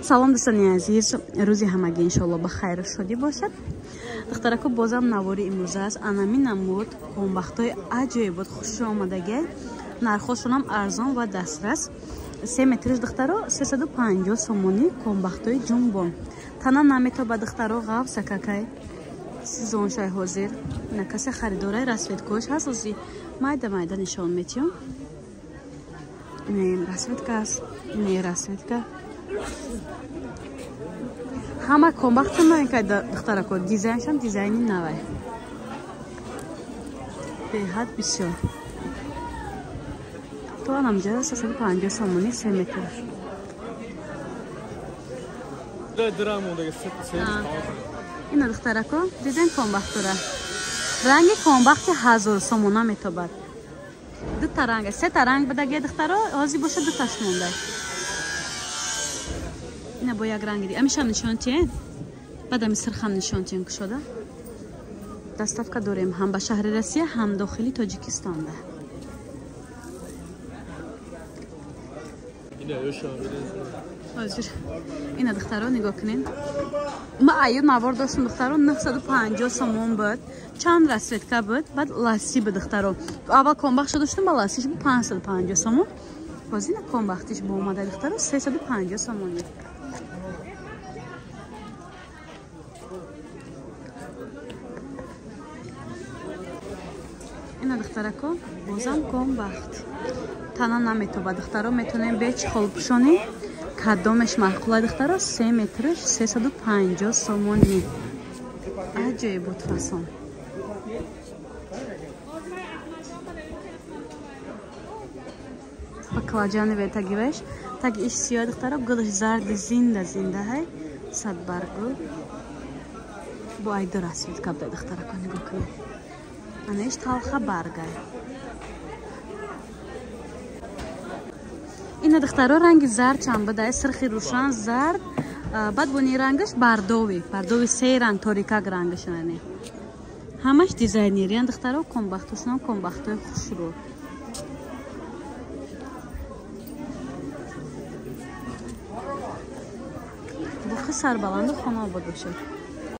Салом дӯстони азиз, рӯзи ҳамагӣ иншоалло ба хайру шодӣ бошад. Духтарако, бозам навори имрӯза аст. Анами намуд комбахтҳои аҷоибот хушрӯ омадагӣ. Нархҳошонам арзон ва дастрас. 3 метриш духтаро 350 сомонӣ комбахтҳои ҷумбон. Тана наметоба духтаро, ғафса какай. Сезон шай ҳозир. На касе харидорай расветкош ҳаст, ози майда майда нишон метиём. Не расветка аст, не расветка. Ҳама комбахта новинкай духтарако, дизайншам дизайни навай. Беҳад бисёр. То анамҷа 350 сомонӣ 3 метр. Ина духтарако, диден комбахтура. Ранги комбахти 1000 сомона метобад. Дута ранга, сета ранг бадаги духтаро, ҳозир боша дуташ монда. Ина бо як ранги дига. Амишам нишон тиен. Баъд ами сирхам нишон тиен кушода. Доставка дорем ҳам ба шаҳри Россия, ҳам дохили Тоҷикистонда. Ҳозир. Ина духтаро нигоҳ кунед. Ма аю навор доштам духтаро 950 сомон буд. Чанд расцветка буд, баъд ласси буд духтаро. Аввал комбахтшо доштам, ба лассиш буд 550 сомон. Ҳозир ина комбахтиш бо омада духтаро 350 сомонӣ. Ина духтарако, бозам комбахт. Тана наметоба духтаро, метонем бе чихол пӯшонӣ. Кадомеш маъқула духтаро 3 метриш 350 сомонӣ. Аҷоибот фасон. Баклажани ветагивеш, таги иш сиёҳ духтаро, гулаш зарди зинда зинда ҳай, садбаргул. Бо айду расветка буда духтарако, нигоҳ кунед. Ана иш талха баргай. Ина духтаро ранги зард чанд буда, сирхи рӯшан зард, баъд бони рангаш бардови, бардови се ранг, торикак рангаш яъне. Ҳамаш дизайнериян духтаро, комбахтошонам комбахтои хушрӯ. Боқи сарбаланду хонаобод бошад.